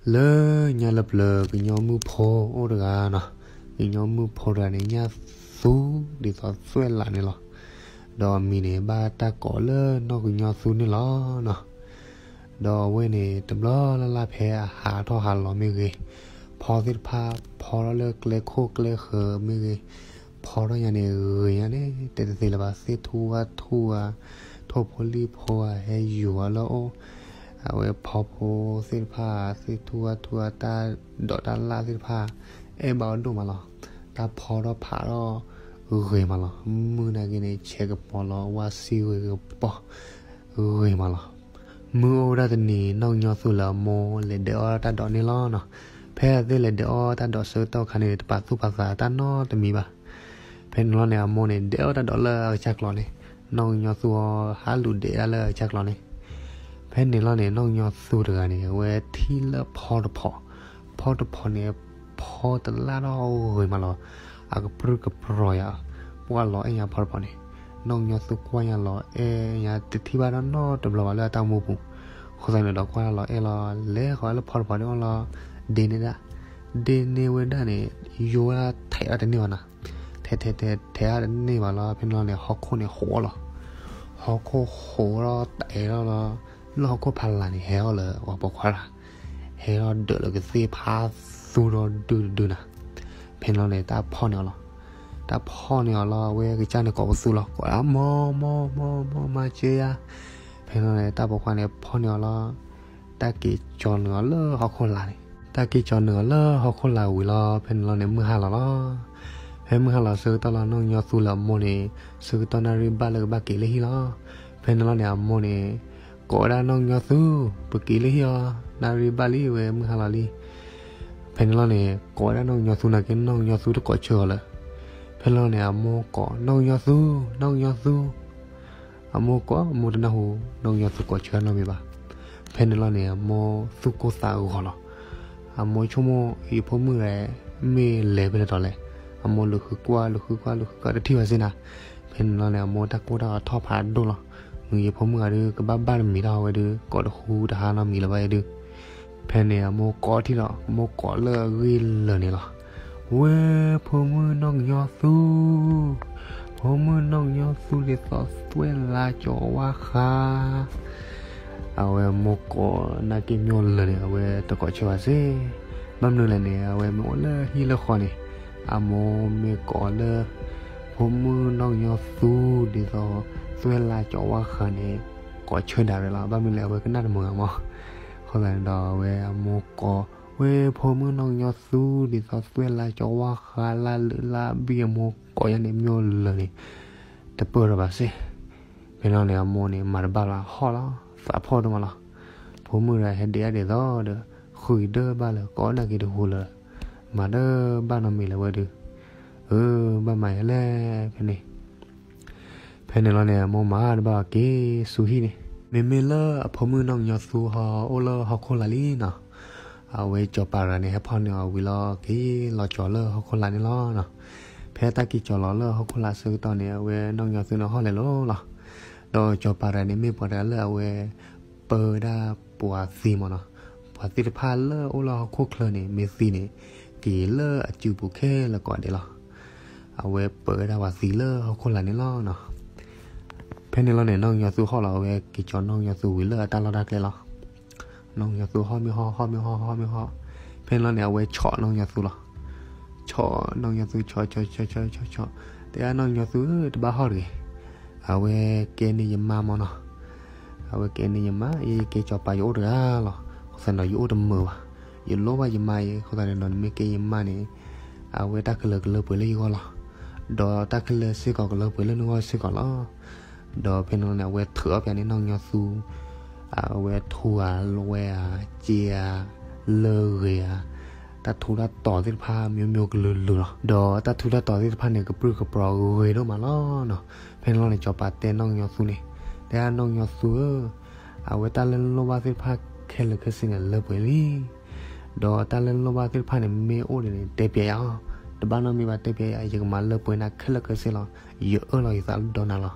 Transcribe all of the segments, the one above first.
လၢညါလၢပျၢၤ ကညီမုၣ်ဖိအိၣ်တဂၤနီၤ, ကညီမုၣ်ဖိတဂၤန့ၣ် ညၣ်သူဒ်သိးသွဲၣ်လးန့ၣ်လီၤ. ဒီးအမံၤန့ၣ် ဘၣ်တၢ်ကိးလၢနီၢ်ကညီသူန့ၣ်လီၤနီၤ. ဒီးအဝဲန့ၣ် တဘျီလၢ်လၢ်ဖဲအဟးထီၣ်ဟးလီၤမ့ၢ်ဂ့ၤ, ဖီသ့ၣ်တဖၣ် ဖီထီၣ်လၢကျဲခိၣ်ကျဲဃၢၤမ့ၢ်ဂ့ၤ, ဖီထီၣ်ညါန့ၣ် ဂ့ၤညါန့ၣ် တဲတသ့လၢၤဘၣ်, သ့ၣ်ထူၣ်ဝၣ်ထူၣ်ဧါ, ထိၣ်ဖိလံၣ်ဖိဧါ ဟဲယူၤအီၤလၢအအိၣ်, အဝဲဖီဖိသ့ၣ်တဖၣ် သ့ၣ်ထူၣ်ဝၣ်ထူၣ်ဧါ တၢ်ဒိးတၢ်လၣ်သ့ၣ်တဖၣ် အဲၣ်ဘၣ်အီၤဒိၣ်မးလီၤ. တၢ်ဖီထီၣ်ဖးထီၣ်ဂ့ၤမးလီၤ. မုၢ်နာ်က့န့ၣ် ဆဲးကပီၤလီၤ ဝါစံဂ့ၤကပီၤ ဂ့ၤမးလီၤ. မုၢ်အိၣ်ဝဲဒၣ်တနံၤ နီၢ်ကညီသူလၢအမိၢ် လဲၤဒဲးအီၣ်တၢ်ဒိးန့ၣ်လီၤနီၤ. ဖဲအသ့ၣ်လဲၤဒဲးအီၣ်တၢ်ဒိးဆၢကတီၢ်ခါန့ၣ် တပာ်သူၣ်ပာ်သးတၢ်နီတမံၤဘၣ်. ဖဲန့ၣ်လီၤန့ၣ် အမိၢ်န့ၣ် ဒဲးအီၣ်တၢ်ဒိးလၢအကစၢ်ကျီၤန့ၣ်, နီၢ်ကညီသူအီၤ ဟးလူၤဒဲးဒၣ်လၢအကစၢ်ကျီၤန့ၣ်. ဖဲန့ၣ်လီၤန့ၣ် နီၢ်ကညီသူတဂၤန့ၣ် အဝဲထံၣ်လၢဖီတဖီ, ဖီတဖီန့ၣ် ဖီတလၣ်ထီၣ်ဂ့ၤမးလီၤ. အကပြုၢ်ကပြီၤယၤ, ပှၢ်လီၤအဲၣ်ညါဖီတဖီန့ၣ်, နီၢ်ကညီသူကွၢ်ညါလီၤအဲၣ်ညါ တထံၣ်ဘၣ်တၢ်နီတဘျီဘၣ်လၢအတၢ်အိၣ်မူပူၤ. အဃိသတးန့ၣ်ဒီး ကွၢ်လီၤအဲၣ်လီၤ လဲၤဃီၤလၢဖီတဖီန့ၣ်အအိၣ်လီၤ, ဒ့န့ၢ်ဒၣ်, ဒ့န့ၢ်ဝဲဒၣ်န့ၣ် ယိဝဲဒၣ်ထဲးအီၤတန့ၢ်ဘၣ်နီၤ. ထဲးထဲးထဲးထဲးအီၤတန့ၢ်ဘၣ်လီၤ. ဖဲန့ၣ်လီၤန့ၣ် ဟီၣ်ခိၣ်န့ၣ်ဟူးလီၤ. ဟီၣ်ခိၣ်ဟူးထီၣ်တအဲၣ်လီၤလီၤ. လၢဟီၣ်ခိၣ်ဖးလၢ်န့ၣ် ဟဲထီၣ်လၢပှၤပိာ်ခွါတဂၤ, ဟဲထီၣ်ဒၢးလၢကသ့ၣ်ဖးသူဒီးဒုတဒုနၤ. ဖဲန့ၣ်လီၤန့ၣ် တၢ်ဖီၣ်န့ၢ်အီၤလီၤ. တၢ်ဖီၣ်န့ၢ်အီၤလီၤ အဝဲကစၢ်န့ၣ်ကိးပသူလီၤ, ကိးဒၣ် မိၢ် မိၢ် မိၢ် မိၢ် မၤစၢၤယၤ. ဖဲန့ၣ်လီၤန့ၣ် တၢ်ပိာ်ခွါန့ၣ်ဖီၣ်န့ၢ်အီၤလီၤ. တၢ်က့ၤကၠီနုာ်အီၤလၢဟီၣ်ခိၣ်လာ်န့ၣ်, တၢ်က့ၤကၠီနုာ်အီၤလၢဟီၣ်ခိၣ်လာ်ဝံၤလီၤ. ဖဲန့ၣ်လီၤန့ၣ် မုၢ်ဟါလီၤလီၤ. ဖဲမုၢ်ဟါလီၤဆၢကတီၢ်လီၤ နီၢ်ကညီသူလၢအမိၢ်န့ၣ် ဆၢကတီၢ်နၣ်ရံၣ်ဘၣ်လၢကဘၣ်က့ၤလၢဟံၣ်လီၤ. ဖဲန့ၣ်လီၤန့ၣ် အမိၢ်န့ၣ် ကိးဝဲဒၣ်နီၢ်ကညီသူ, ပက့ၤလၢဟံၣ်အီၤ, နၣ်ရံၣ်ဘၣ်လံဝဲ မုၢ်ဟါလီၤလံ. ဖဲန့ၣ်လီၤန့ၣ် ကိးဝဲဒၣ်နီၢ်ကညီသူနာ်က့ နီၢ်ကညီသူတကိးဆၢအီၤလၢၤ. ဖဲန့ၣ်လီၤန့ၣ် အမိၢ်ကိး နီၢ်ကညီသူ, နီၢ်ကညီသူ. အမိၢ်ကိး အမိၢ်တနၢ်ဟူ နီၢ်ကညီသူကိးဆၢနီတမံၤဘၣ်. ဖဲန့ၣ်လီၤန့ၣ် အမိၢ်သူၣ်ကိၢ်သးဂီၤလီၤ. အမိၢ်ဆိကမိၣ် ယဖိမုၣ်ဒဲး မ့ၢ်လဲၤဖဲလဲၣ်တီၤလဲၣ်. အမိၢ်လူၤဃုကွၢ် လူၤဃုကွၢ် လူၤဃုကွၢ် တထံၣ်ဘၣ်စ့ၢ်နၤ. ဖဲန့ၣ်လီၤန့ၣ် အမိၢ်တၢ်ကိၢ်တၢ်ဂီၤထီၣ်ဖးဒိၣ်လီၤ. မ့ၢ်ယဖိမုၣ်ဂၤဒုး ကဘၣ်ဘၣ်တမံၤတၢ်ဝဲဒုး ကိးတဃူတဟါနီတမံၤလၢၤဘၣ်အံၤဒုး. ဖဲန့ၣ်အမိၢ်ကိးထံၣ်ဒီး မိၢ်ကိးလၢအဂ့ၢ်လၢာ်န့ၣ်လီၤ. ဝဲဖိမုၣ်နီၢ်ကညီသူ, ဖိမုၣ်နီၢ်ကညီသူဒ်သိးသွဲၣ်လါကၠီၤဝါဃး. အဝဲမိၢ်ကိးနာ်က့မိၢ်လၢာ်န့ၣ် အဝဲတကိးဆၢဘၣ်စ့ၢ်. ဘၣ်မနုၤလဲၣ်န့ၣ် အဝဲမ့ၢ်အိၣ်လၢဟံၣ်လၢဃီန့ၣ် အမိၢ်မ့ၢ်ကိးလၢ ဖိမုၣ်နီၢ်ကညီသူဒ်သိးသွဲၣ်လါကၠီၤဝါဃးန့ၣ် ကိးဆၢဒၣ်ဝဲလီၤ. ဘၣ်မနုၤလဲၣ် အဝဲကနၣ်တမုာ်အမီၢ်. အဃိသတးန့ၣ်ဒီးအဝဲအမိၢ်ကိး ဝဲဖိမုၣ်နီၢ်ကညီသူဒ်သိးသွဲၣ်လါကၠီၤဝါဃး လါလုာ်လါဘံၣ် အမိၢ်ကိးယါန့ၣ် မိၢ်လၢာ်န့ၣ် တပၢၢ်ထီၣ်ဘၣ်စ့ၢ်. ဖဲန့ၣ်လီၤန့ၣ် အမိၢ်န့ၣ် မၤတဘၣ်လၢဟီၣ်လီၤ, သးဖှီၣ်ဒိၣ်မးလီၤ. ဖိမုၣ်တဂၤဟဲဒံးအါဒံးသီဒီး ဃုဒၢဘၣ်လၢၤ ကိးနာ်က့တဟူလၢၤ, မၤတဘၣ်နီတမံၤလၢၤဝဲဒုး, အၢ ဘၣ်မၤယဲလဲၣ်ဖဲန့ၣ်. ဖဲန့ၣ်လီၤန့ၣ် အမိၢ်မၤတဘၣ်အီၤက့ၤဆူဟံၣ်န့ၣ်, မ့မ့ၢ်လၢအဖိမုၣ်နီၢ်ကညီသူဟီၣ်အိၣ်လၢဟီၣ်ခိၣ်လာ်လံနီၤ. အဝဲစီၤပၤတဂၤန့ၣ် ဟဲဖီၣ်န့ၢ်အီၤဝံၤလီၤ က့ၤလီၤကၠီၤလၢဟီၣ်ခိၣ်လာ်န့ၣ်လီၤ. ဖဲတၢ်က့ၤကၠီၤလီၤလၢဟီၣ်ခိၣ်လာ်ဆၢကတီၢ်န့ၣ် အဝဲနီၢ်ကညီသူန့ၣ်ဟီၣ်လဲၤလိၤလီၤ. ဒီးစီၤပၤတဂၤန့ၣ် မ့ၢ်ပှၤတဂၤလၢအဝဲ ပၢဝဲဒၣ်ပှၤသံမးနီၤ. ပှၤသံတဖၣ်လၢအအိၣ်လၢဟီၣ်ခိၣ်ချၢန့ၣ် မ့ၢ်သံန့ၣ် က့ၤလၢအစုပူၤခဲလၢာ်ကိးဂၤဒဲးလီၤ. အဝဲပၢဝဲဒၣ်ပှၤသံလၢဟီၣ်ခိၣ်လာ်န့ၣ်လီၤနီၤ. ဖဲန့ၣ်လီၤန့ၣ် နီၢ်ကညီသူဟီၣ်လီၤ အဝဲက့ၤကၠီၤနီၢ်ကညီသူဝံၤလၢအတၢ်လီၢ်တၢ်ကျဲလီၤ. နီၢ်ကညီသူဟီၣ်မ့ၢ်ဟီၣ် ဟီၣ်မ့ၢ်ဟီၣ် ဟီၣ်မ့ၢ်ဟီၣ်. ဖဲန့ၣ်လီၤန့ၣ် အဝဲဆီၣ်နီၢ်ကညီသူလီၤ. ဆီၣ်နီၢ်ကညီသူ ဆီၣ် ဆီၣ် ဆီၣ် ဆီၣ် ဆီၣ်, တဲဒၣ်နီၢ်ကညီသူဧၢ တဘၣ်ဟီၣ်တဂ့ၤ. အဝဲကဲန့ၢ်ယမါမးနီၤ. အဝဲကဲန့ၢ်ယမါ ယကဲစီၤပၤယအိၣ်တဂၤလီၤ. အဃိသတးဒီး ယအိၣ်တမုာ်ဘၣ်. ယလိၣ်ဘၣ်ယမါအံၤ အဃိသတးန့ၣ်ဒီး နမ့ၢ်ကဲယမါန့ၣ် အဝဲတၢ်ခဲလၢာ်ကလၢပှဲၤလၢယဂီၢ်လီၤ. ဒီးတၢ်ခဲလၢာ်စ့ၢ်ကီးကလၢပှဲၤလၢနဂီၢ်စ့ၢ်ကီးလီၤ. ဒီးဖဲန့ၣ်လီၤန့ၣ် အဝဲထုးအီၣ်ပၠးန့ၢ်နီၢ်ကညီသူ အဝဲထူဧါ လွဲဧါ လၢဂ့ၤဧါ, တၢ်ထူတၢ်တီၤသ့ၣ်တဖၣ် မျိုးမျိုးကလုာ်လုာ်လီၤ. ဒီးတၢ်ထူတၢ်တီၤသ့ၣ်တဖၣ်န့ၣ် ကပြုၢ်ကပြီၤဂ့ၤဒိၣ်မးလီၤနီၤ. ဖဲန့ၣ်လီၤန့ၣ် စီၤပၤတဲနီၢ်ကညီသူန့ၣ်, တဲဒၣ်နီၢ်ကညီသူဧၢ, အဝဲတၢ်လၢနလိၣ်ဘၣ်သ့ၣ်တဖၣ်ခဲလၢာ်ခဲဆ့န့ၣ် လၢပှဲၤလံ. ဒီးတၢ်လၢနလိၣ်ဘၣ်သ့ၣ်တဖၣ်န့ၣ် မ့ၢ်အိၣ်ဒံးန့ၣ် တဲပၠးယၤအီၤ, တဘၣ်နီတမံၤဘၣ် တဲပၠးယၤ, ယကမၤလၢပှဲၤနၤခဲလၢာ်ခဲဆ့လီၤ. ယအၢၣ်လီၤယသးဒီးနၤလီၤ.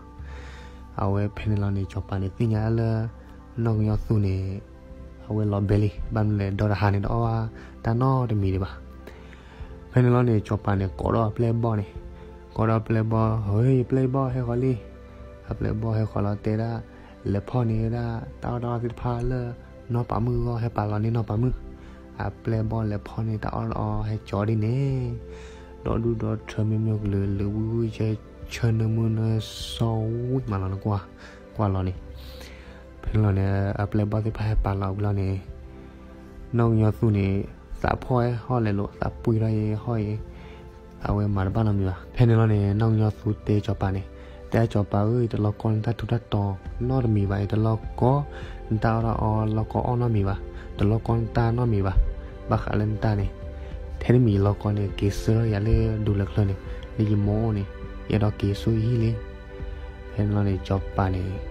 အဝဲဖဲန့ၣ်လီၤန့ၣ် စီၤပၤန့ၣ်သ့ၣ်ညါလၢ နီၢ်ကညီသူန့ၣ် အဝဲလီၤဘဲလံ, ဘၣ်မနုၤလဲၣ် ဒီတဟါန့ၣ် တအီၣ်တၢ်နီတမံၤဒံးဘၣ်. ဖဲန့ၣ်လီၤန့ၣ် စီၤပၤန့ၣ် ကိးဒီးအပျဲၢ်ဘီၣ်န့ၣ်, ကိးဒီးပျဲၢ်ဘီၣ်, ဟ့ၣ် ပျဲၢ်ဘီၣ်ဟဲဃီၤလံ. အပျဲၢ်ဘီၣ်ဟဲဃီၤလီၤတဲဒၣ်, လဲၤဖီၣ်န့ၢ်ဝဲဒၣ် တၢ်အီၣ်တၢ်အီသ့ၣ်တဖၣ်လၢ နီၢ်ပၤမုၣ်အဂီၢ်, ဟဲပာ်လီၤန့ၢ်နီၢ်ပၤမုၣ်. အပျဲၢ်ဘီၣ်လဲၤဖီၣ်န့ၢ်တၢ်အီၣ်တၢ်အီ ဟဲကၠီဒ်န့ၣ်, ဒီဒူၣ်ဒီထၢ မ့ၢ်မ့ၢ်ကလုာ် လုာ်ဝံၣ်ဝံၣ်ဆၢဆၢ နၢမူနၢဆှီဝံၣ်မးလီၤန့ၣ်, ကွၢ်လီၤန့ၣ်. ဖဲန့ၣ်လီၤန့ၣ် အပျဲၢ်ဘီၣ်သ့ၣ်တဖၣ်ဟဲပာ်လီၤဝံၤလီၤန့ၣ်, နီၢ်ကညီသူန့ၣ် သးဖှီၣ်ဟဲဟီၣ်လဲၤလိာ်, သးပှ့ၤထီၣ်အံၤဟီၣ်အံၤ, အဝဲမၤတဘၣ်နီတမံၤဘၣ်. ဖဲန့ၣ်လီၤန့ၣ် နီၢ်ကညီသူတဲစီၤပၤန့ၣ်, တဲစီၤပၤဧၢ, ယတလီၢ်ကီနတၢ်ထူးတၢ်တီၤနီတမံၤဘၣ်, ယတလီၢ်ကီနတၢ်အီၣ်တၢ်အီ လီၢ်ကီအီၣ်နီတမံၤဘၣ်, တလီၢ်ကီနတၢ်နီတမံၤဘၣ်. ဘၣ်ဃးလၢနတၢ်န့ၣ်, ထဲတမံၤလီၢ်ကီန့ၣ် က့ၤဆှၢထီၣ်ယၤလၢဒူလၢၢ်ချၢန့ၣ်, လၢယမိၢ်အိၣ်န့ၣ်, ယအဲၣ်ဒိးက့ၤဆူယဟံၣ်လံ. ဖဲန့ၣ်လီၤန့ၣ် စီၤပၤန့ၣ်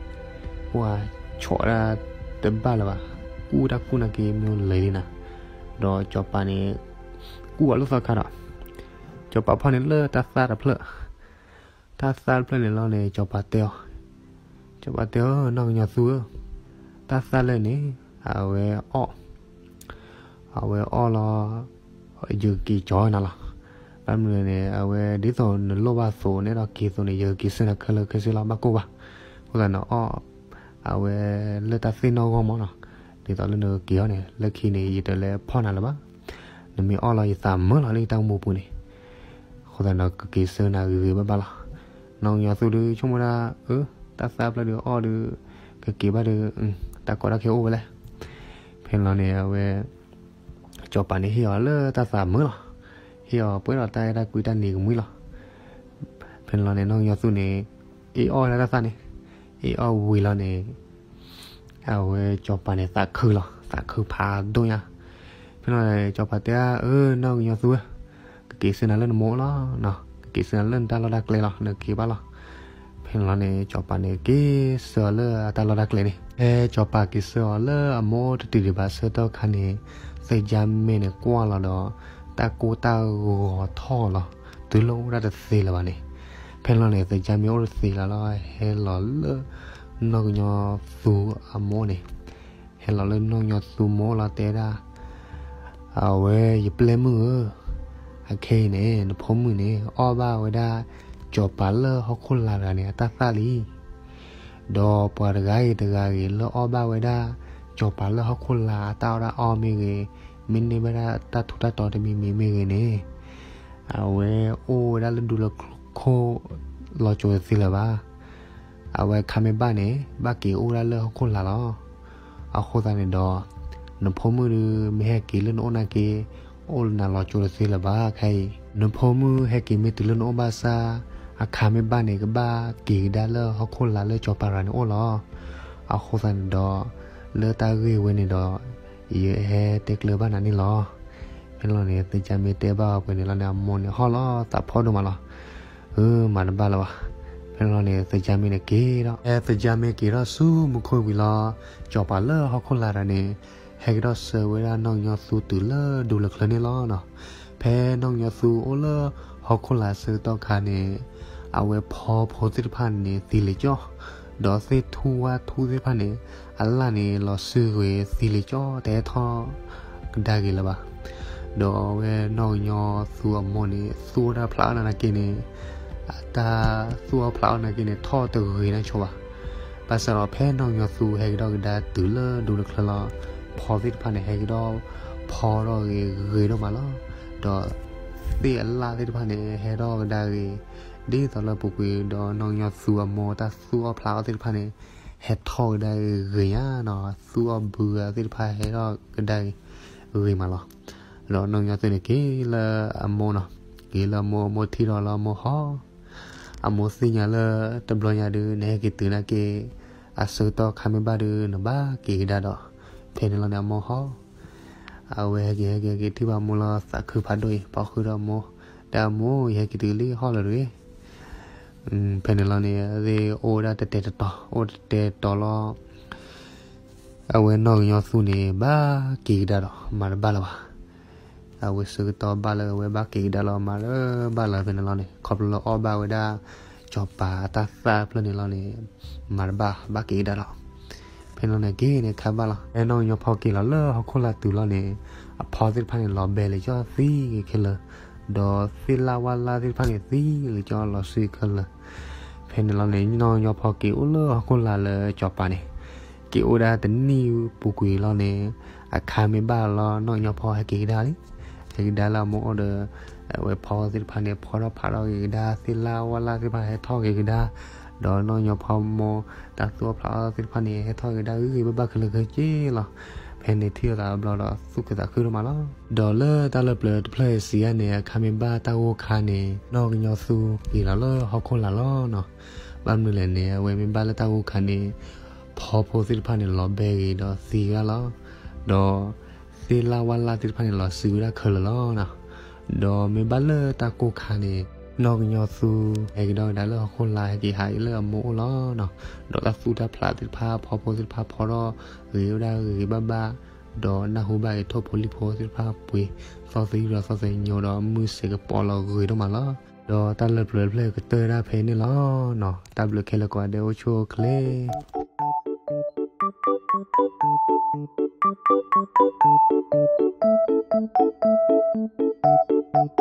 ပှၤဆီၣ်ဒၣ်တဘၣ်လၢၤဘၣ်, ကူၣ်တၢ်ကူၣ်နာ်က့ မ့ၢ်လၢာ်လံနၤ. ဒီးစီၤပၤန့ၣ် ကူၣ်အီၤလၢသီခါဒီး, စီၤပၤဖီၣ်န့ၢ်လၢတၢ်သၣ်တဖျၢၣ်, တၢ်သၣ်တဖျၢၣ်န့ၣ်လီၤန့ၣ် စီၤပၤတဲအီၤ, စီၤပၤတဲအီၤ, နီၢ်ကညီသူဧၢ, တၢ်သၣ်လၢန့ၣ် အဝဲအီၣ် အဝဲအီၣ်လီၤ, ယကက့ၤကၠီနၤလီၤ. ဘၣ်မနုၤလဲၣ်န့ၣ် အဝဲဒ်သိးနလိၣ်ဘၣ်အသိး နအဲၣ်ဒိးက့ၤအသိးန့ၣ် ယကက့ၤဆှၢနၤခဲလၢာ်ခဲဆ့လီၤ, ဘၣ်ကိၢ်ဘၣ်. အဃိသတးနအီၣ် အဝဲလၢတၢ်သ့ၣ်နီၣ်ဂီၢ်မးနီၤ, ဒ်သိးလၢနကက့ၤအီၤန့ၣ် လၢခံန့ၣ် ယတလဲၤဖီၣ်နၤလၢၤဘၣ်. နမ့ၢ်အီၣ်လီၤ ယသးမုာ်လီၤလၢယတၢ်အိၣ်မူပူၤန့ၣ်. အဃိသတးနကက့ၤဆှၢနၤဂ့ၤဂ့ၤဘၣ်ဘၣ်လီၤ. နီၢ်ကညီသူဒုး ဆိကမိၣ်ဒၣ် အၢ တၢ်သၣ်ဖျၢၣ်ဒုးအီၣ်ဒုး ကက့ၤဘၣ်ဒုး တၢ်ကီတၢ်ခဲအိၣ်ဝဲလဲၣ်. ဖဲန့ၣ်လီၤန့ၣ် အဝဲ စီၤပၤန့ၣ်ဟ့ၣ်အီၤလၢတၢ်သးမုာ်လီၤ. ဟ့ၣ်အီၤပှဲၤဒီးတၢ်အဲၣ်တၢ်ကွံတၢ်နံၤကမှံလီၤ. ဖဲန့ၣ်လီၤန့ၣ် နီၢ်ကညီသူန့ၣ် အ့ၣ်အီၣ်ဝဲဒၣ်တၢ်သၣ်န့ၣ်, အ့ၣ်အီၣ်ဝံၤလီၤန့ၣ် အဝဲစီၤပၤန့ၣ် သးခုလီၤ, သးခုဖးဒိၣ်ညါ. ဖဲန့ၣ်လီၤန့ၣ် စီၤပၤတဲဒၣ် အၢ နီၢ်ကညီသူဧၢ, ကက့ၤဆှၢနၤလၢနမိၢ်လီၤ, ကက့ၤဆှၢနၤလၢနတၢ်လီၢ်တၢ်ကျဲလီၤ, နက့ၤဘၣ်လီၤ. ဖဲန့ၣ်လီၤန့ၣ် စီၤပၤန့ၣ်က့ၤဆှၢအီၤလၢအတၢ်လီၢ်တၢ်ကျဲန့ၣ်, ဖဲစီၤပၤက့ၤဆှၢအီၤလၢအမိၢ်အိၣ်တတုၤဒံးဘၣ်ဆၢကတီၢ်ခါန့ၣ်, သ့ၣ်ကၠါမ့ၢ်န့ၣ်ကွၢ်လီၤဒီး တၢ်ကိၢ်တၢ်ဂီၤထီၣ်လီၤ, တုၤလၢအိၣ်ဒၣ်တသ့လၢၤဘၣ်န့ၣ်. ဖဲန့ၣ်လီၤန့ၣ် သ့ၣ်ကၠါမ့ၢ်အိၣ်တသ့လၢၤလီၤ, ဟဲလီၤလၢနီၢ်ကညီသူအမိၢ်န့ၣ်, ဟဲလီၤလၢနီၢ်ကညီသူမိၢ်လီၤတဲဒၣ်, အဝဲယပျဲၢ်မုၣ်ဧၢ, အခဲအံၤန့ၣ် နဖိမုၣ်န့ၣ် အီၣ်ဘၣ်ဝဲဒၣ် စီၤပၤလၢဟီၣ်ခိၣ်လာ်တဂၤန့ၣ် အတၢ်သၣ်လံ. ဒီးပှၤတဂၤဂ့ၤတဂၤဂ့ၤ လၢအီၣ်ဘၣ်ဝဲဒၣ် စီၤပၤလၢဟီၣ်ခိၣ်လာ်အတၢ်အီၣ်တၢ်အီမ့ၢ်ဂ့ၤ, မ့ၢ်န့ၢ်ဝဲဒၣ်တၢ်ထူးတၢ်တီၤတမံၤမံၤမ့ၢ်ဂ့ၤန့ၣ်, အဝဲအိၣ်ဝဲဒၣ်လၢဒူလၢခိၣ် လီၤကၠိတသ့လၢၤဘၣ်. အဝဲခါမ့ၢ်ဘၣ်န့ၣ် ဘၣ်က့ၤအိၣ်ဝဲဒၣ်လၢဟီၣ်ခိၣ်လာ်လီၤ. အဃိသတးန့ၣ်ဒီး နဖိမုၣ်ဒုး မ့ၢ်ဟဲက့ၤလၢနအိၣ်နာ်က့, အိၣ်လၢနၤလီၤကၠိတသ့လၢၤဘၣ်ခဲအံၤ. နဖိမုၣ်ဟဲက့ၤမ့ၢ်တုၤလၢနအိၣ်ဘၣ်ဆၣ်, အခါမ့ၢ်ဘၣ်န့ၣ် ကဘၣ်က့ၤကဒါလၢဟီၣ်ခိၣ်လာ်လၢစီၤပၤတဂၤန့ၣ်အိၣ်လီၤ. အဃိသတးန့ၣ်ဒီး လၢတၢ်ဂ့ၢ်ဝဲန့ၣ်ဒီး ယဟဲတဲကျၢၤဘၣ်နၤန့ၣ်လီၤ. ဖဲန့ၣ်လီၤန့ၣ် သ့ၣ်ကၠါမ့ၢ်တဲဘၣ်အီၤပှဲၤန့ၣ်လီၤန့ၣ် အမိၢ်န့ၣ်ဟီၣ်လီၤသးဖီဒိၣ်မးလီၤ. အၢ မၤတဘၣ်လၢၤဘၣ်. ဖဲန့ၣ်လီၤန့ၣ် သ့ၣ်ကၠါမ့ၢ်န့ၣ်က့ၤဒီး ဖဲသ့ၣ်ကၠါမ့ၢ်က့ၤထီၣ်ဆူမူခိၣ်ဝံၤလီၤ, စီၤပၤလၢဟီၣ်ခိၣ်လာ်တဂၤန့ၣ် ဟဲက့ၤထီၣ်ဆှၢဝဲဒၣ်နီၢ်ကညီသူတုၤလၢဒူလၢၢ်ချၢန့ၣ်လီၤ. ဖဲနီၢ်ကညီသူအိၣ်လၢဟီၣ်ခိၣ်လာ်ဆၢကတီၢ်ခါန့ၣ် အဝဲဖီဖိသ့ၣ်တဖၣ်န့ၣ်သံလံကၠီ, ဒီးသ့ၣ်ထူၣ်ဝၣ်ထူၣ်သ့ၣ်တဖၣ်န့ၣ် အလၣ်န့ၣ်လီၤစုဂ့ၤသံလံကၠီ, တဟဲထီၣ်ကဒါက့ၤလၢၤဘၣ်. ဒီးအဝဲနီၢ်ကညီသူအမိၢ်န့ၣ် သူၣ်အီၣ်တၢ်ဖျးအီၣ်နာ်က့န့ၣ်, အတၢ်သူၣ်အီၣ်ဖျးအီၣ်နာ်က့န့ၣ် ထီၣ်တဂ့ၤနီတဆိဘၣ်. ဘၣ်ဆၣ်ဒီးဖဲနီၢ်ကညီသူဟဲက့ၤထီၣ်ကဒါတုၤလၢဒူလၢၢ်ချၢလီၤ, ဖီသ့ၣ်တဖၣ်န့ၣ် ဟဲက့ၤထီၣ်ဖီထီၣ်ဂ့ၤဂ့ၤဒိၣ်မးလီၤ. ဒီးသ့ၣ်အလၣ်သ့ၣ်တဖၣ်န့ၣ် ဟဲထီၣ်ကဒါဂ့ၤ ဒ်သိးလၢပူၤကွံာ်, ဒီးနီၢ်ကညီသူအမိၢ်တၢ်သူၣ်အီၣ်ဖျးအီၣ်သ့ၣ်တဖၣ်န့ၣ် ဟဲထီၣ်ကဒါဂ့ၤဂ့ၤညါနီၤ, သူၣ်အီၣ်ဘုအီၣ်သ့ၣ်တဖၣ်ဟဲထီၣ်ကဒါဂ့ၤဂ့ၤမးလီၤ. ဒီးနီၢ်ကညီသူန့ၣ်က့ၤလၢအမိၢ်နီၤ, က့ၤလၢအမိၢ်, အမိၢ်ထံၣ်ဒီးလၢအမိၢ်ဟီၣ်, အမိၢ်သ့ၣ်ညါလၢတဘျီညါဒုး နဟဲက့ၤတုၤနာ်က့, အဆၢကတီၢ်ခါမ့ၢ်ဘၣ်ဒုး နဘၣ်က့ၤကဒါဒီး, ဖဲန့ၣ်လီၤန့ၣ် အမိၢ်ဟီၣ် အဝဲဟဲက့ၤဟဲက့ၤဟဲက့ၤထံၣ်ဘၣ်မိၢ်လီၤ သးခုဖးဒိၣ်အံၤ, ပိာ်ဃုာ်ဒီးမိၢ်, ဒီးအမိၢ် ယဟဲက့ၤတုၤလံဟီၣ်လီၤတဂ့ၤ. ဖဲန့ၣ်လီၤန့ၣ် သ့ၣ်အိၣ်ဝဲဒၣ်တတဲာ်တတီၤ, အိၣ်တတဲာ်တတီၤလီၤ. အဝဲနီၢ်ကညီသူန့ၣ် ဘၣ်က့ၤကဒါဒီး မၤတဘၣ်လၢၤဘၣ်. အဝဲဆၢကတီၢ်ဘၣ်လၢအဝဲဘၣ်က့ၤကဒါလီၤ မၤတဘၣ်လၢၤဖဲန့ၣ်လီၤန့ၣ်, ခီဖျိလၢအီၣ်ဘၣ်ဝဲဒၣ် စီၤပၤအတၢ်သၣ်ဖျၢၣ်န့ၣ်လီၤန့ၣ်, မၤတဘၣ် ဘၣ်က့ၤကဒါလီၤ. ဖဲန့ၣ်လီၤန့ၣ်က့ၤန့ၣ်ခါဘၣ်လီၤ. ဖဲနီၢ်ကညီဖီက့ၤလီၤလၢဟီၣ်ခိၣ်လာ်တုၤလီၤန့ၣ်, အဖီသ့ၣ်တဖၣ်န့ၣ် လီၤဘဲလၢကၠီသံဂ့ၤခဲလၢာ်, ဒီးသ့ၣ်လၣ်ဝၣ်လၣ်သ့ၣ်တဖၣ်န့ၣ်သံလၢကၠီလီၤဆှံခဲလၢာ်. ဖဲန့ၣ်လီၤန့ၣ် နီၢ်ကညီဖီက့ၤအိၣ်လၢဟီၣ်ခိၣ်လာ်လၢကၠီၤပၤန့ၣ်, က့ၤအိၣ်ဒၣ်တနံၣ်ပူၤကွံာ်လီၤန့ၣ်, အခါမ့ၢ်ဘၣ်လီၤနီၢ်ကညီဖီဟဲက့ၤကဒါလံ. ဟဲက့ၤကဒါလၢအမိၢ်အိၣ်ဒီး, အဝဲဖီသ့ၣ်တဖၣ်န့ၣ် ဖီထီၣ်ဖးထီၣ်က့ၤကဒါ, သ့ၣ်လၣ်ဝၣ်လၣ်သ့ၣ်တဖၣ်ဟဲထီၣ်က့ၤကဒါ, ဒီးနီၢ်ကညီဖီမိၢ်တၢ်သူၣ်အီၣ်ဖျးအီၣ်သ့ၣ်တဖၣ်န့ၣ် ဟဲထီၣ်က့ၤကဒါဂ့ၤဂ့ၤဘၣ်ဘၣ်ခဲလၢာ်ခဲဆ့လီၤ. ဖဲန့ၣ်ထံၣ်အသးဘျီဒီးသူၣ်ခုသးခုဒိၣ်မးလီၤ. ဒီးလၢတၢ်လၢပျၢၤတဖျၢၣ်အံၤစံးယါန့ၣ် အခါမ့ၢ်ဘၣ်တၢ်ဂိၢ်ခါန့ၣ် နီၢ်ကညီသူက့ၤလီၤလၢဟီၣ်ခိၣ်လာ်လီၤနီၤ. ဘၣ်မနုၤလဲၣ်န့ၣ် အဝဲမ့ၢ်ဘၣ်လၢတၢ်ဂိၢ်ခါန့ၣ်, ဖီဖိသ့ၣ်တဖၣ်န့ၣ် လီၤဘဲဂ့ၤဒီးသံဝဲဒၣ်လီၤ. ဒီးသ့ၣ်လၣ်ဝၣ်လၣ်သ့ၣ်တဖၣ်န့ၣ် လီၤစှံဝဲဒၣ်ခဲလၢာ်လီၤနီၤ. ဒီးမ့ၢ်ဘၣ်လၢတၢ်ကိၢ်ခါန့ၣ်, နီၢ်ကညီသူဟဲက့ၤဒီးကဒါလၢဟီၣ်ခိၣ်လာ် ဟဲက့ၤဟးအံၤလၢအမိၢ်အိၣ်လီၤနီၤ. ဒီးတၢ်သူၣ်တၢ်ဖျးသ့ၣ်တဖၣ် ဖီဖိသ့ၣ်တဖၣ်ဖီထီၣ်ဂ့ၤဝဲဒၣ်ဂ့ၤဂ့ၤဘၣ်ဘၣ်, ဒီးနၢ်ဟူဘၣ်အံၤထိၣ်ဖိလံၣ်ဖိသ့ၣ်တဖၣ်ပှ့ၤသီၣ်သယုၢ်ဒီးသီၣ်သညိဒီးမုၢ်စဲးကပီၤလီၤဂ့ၤဒိၣ်မးလီၤ. ဒီးတၢ်လၢပျၢၤတဖျၢၣ်ကတၢၢ်ဒၣ်ဖဲန့ၣ်လီၤနီၤ. တၢ်ဘျုးခဲလၢာ်ကိးဂၤဒဲး အိၣ်ဆူၣ်အိၣ်ချ့.